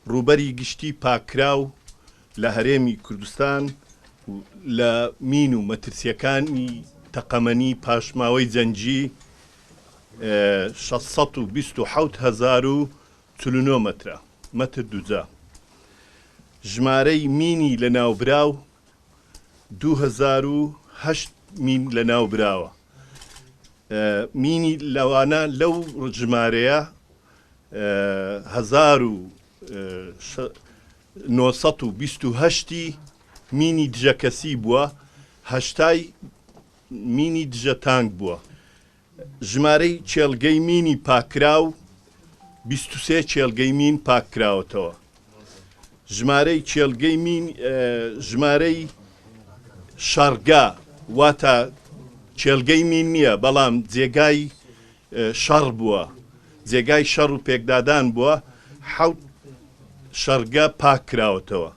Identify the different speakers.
Speaker 1: ڕووبەری گشتی پاککراو لە هەرێمی کوردستان لە مین و مەترسییەکانی تەقەمەنی پاشماوەی جەنگی 627,049 مەترە مەتر دووجا. ژمارەی مینی لەناوبراو 2008 مین لەناوبراوە. مینی لەوانە لەو ژمارەیە 1928 ی مینی دژە کەسی بووە، هەشتای مینی دژە تانک بووە. ژمارەی کێڵگەی مینی پاککراو 23 کێڵگەی مین پاککراوەتەوە. ژمارەی کێڵگەی مین ژمارەی شەڕگە واتە کێڵگەی مین نییە بەڵام جێگای شەڕ بووە جێگای شەڕ و پێکدادان بووە حەوت شەڕگە پاک کراوەتەوە.